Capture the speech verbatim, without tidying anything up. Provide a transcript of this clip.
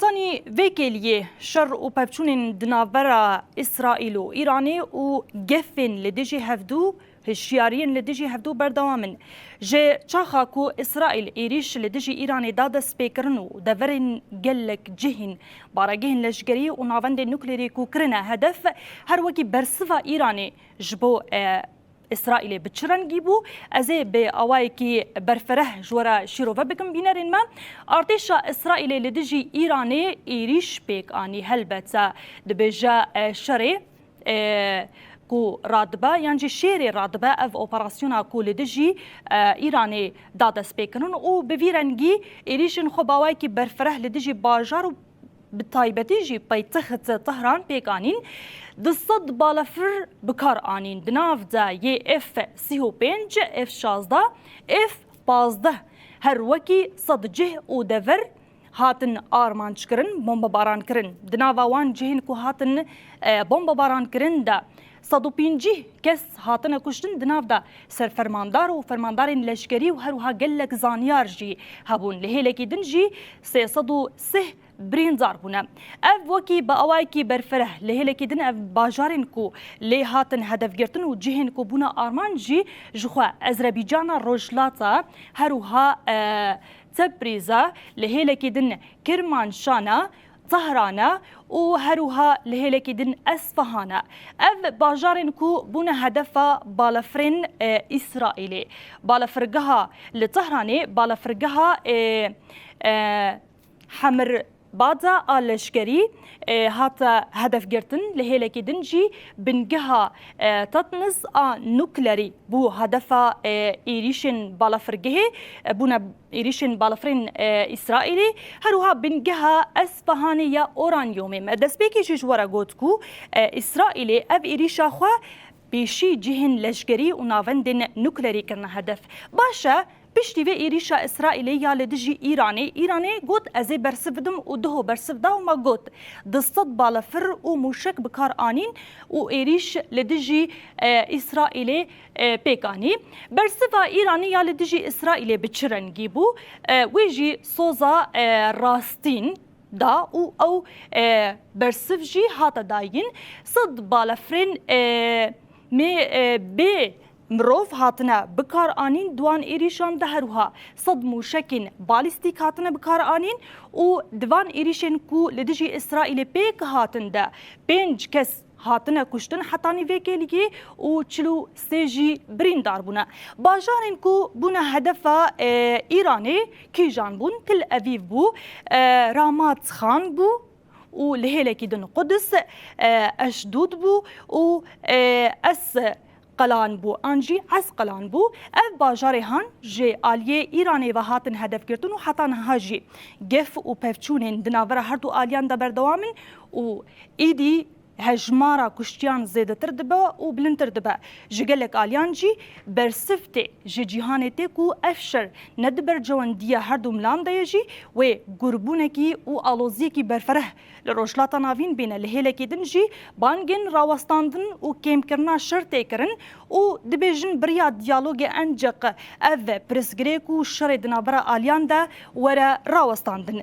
Tanî vê kêliyê şer û pevçûnên di navbera Îsraîl û Îranê û gefên li dijî hevdû, hişyariyên li dijî hevdû berdewam in. Ji çaxa ku Îsraîl êrîş li dijî Îranê da destpêkirin û deverên gelek cihên baregehên leşkerî û navendên nuklerî ku kirine hedef, her wekî bersiva Îranê ji bo, e, Îsraîlê bi çi rengî bû? Ez ê bi awayekî berfireh ji we re şîrove bikim bînerên me. Artêşa Îsraîlê li dijî Îranê êrîş pêk anî. Helbet, e, dibêje, e, şerê, e, ku radibe yan jî şêrê radibe, ev operasyona ku li dijî, e, Îranê da destpêkirin û bi vî rengî êrîşên xwe bi awayekî berfireh li dijî bajar û bi taybetî jî paytext Tehran pêk anîn. Du sed balafir bi kar anîn. Di nav de yê F sî û pênc, F şazdeh, F pazdeh, her wekî sed cih û dever hatin armanc kirin, bombebaran kirin. Di nava wan cihên ku hatin, e, bombebaran kirin de sed û pêncî kes hatine kuştin, di nav de serfermandar û fermandarên leşkerî û her wiha gelek zanyar jî hebûn. Li hêlekî din jî sê sed û sih birîndar bûne. Ev wekî bi awayekî berfireh, li hêlekî din ev bajarên ku lê hatin hedefgirtin û cihên ku bûne armanc jî ji xwe Ezrebîcana Rojhilata, her wiha, e, Tebrîza, li hêlekî din Kirmanşana, Tehrana û her wiha li hêlekî din Esfahana. Ev bajarên ku bûne hedefa balafirên, e, Îsraîlê. Balafirgeha li Tehranê, balafirgeha, e, e, Hemirbada a leşkerî, e, hate hedefgirtin, li hêlekî din jî bingeha, e, Tatniz a nuklerî bû hedefa, e, êrîşên balafirgehê, e, bûne êrîşên balafirên, e, Îsraîlê, her wiha bingeha Esfahanê ya uranyumê. Me destpêkê jî ji we re got ku, e, Îsraîlê ev êrîşa xwe pêşî cihên leşkerî û navendên nuklerî kirine hedef. Baş e, piştî vê êrîşa Îsraîlê ya li dijî Îranê, Îranê got, "Ez ê bersiv bidim" û duho bersiv da û me got, "Du sed balafir û mûşek bi kar anîn û êrîş li dijî, e, Îsraîlê, e, pêk anî." Bersiva Îranê ya li dijî Îsraîlê bi çi rengî bû? E, wê jî soza, e, rastîn da û ew, e, bersiv jî hate dayîn. Sed balafirên, e, mê, e, bê mirov hatine bi kar anîn di wan êrîşan de, her wiha sed mûşekên balîstîk hatine bi kar anîn û di van êrîşên ku li dijî Îsraîlê pêk hatin de pênc kes hatine kuştin, hetanî vê kêlîkê û çil û sê jî birîndar bûne. Bajarên ku bûne hedefa, e, Îranê kîjan bûn? Til Evîv bû, e, Ramat Xan bû û li hêlekî din Qudis, e, Eşdûd bû û, e, Es Qelan bû, an jî Esqelan bû. Ev bajarê han ji aliyê Îranê ve hatin hedefgirtin û heta niha jî gef û pevçûnên di navbera her du aliyan de berdewam in û êdî hejmara kuştiyan zêdetir dibe û bilindtir dibe. Ji gelek aliyan jî bersiv tê ji cîhanê tê ku ev şer ne di berjewendiya her du milan de ye jî wê gurbûnekî û aloziyekî berfireh li Rojhilata Navîn bîne. Li hêlekê din jî bangên rawestandin û kêmkirina şer tê kirin û dibêjin bi riya diyalogê enceq ev pirsgirêk û şerê di navbera aliyan de were rawestandin.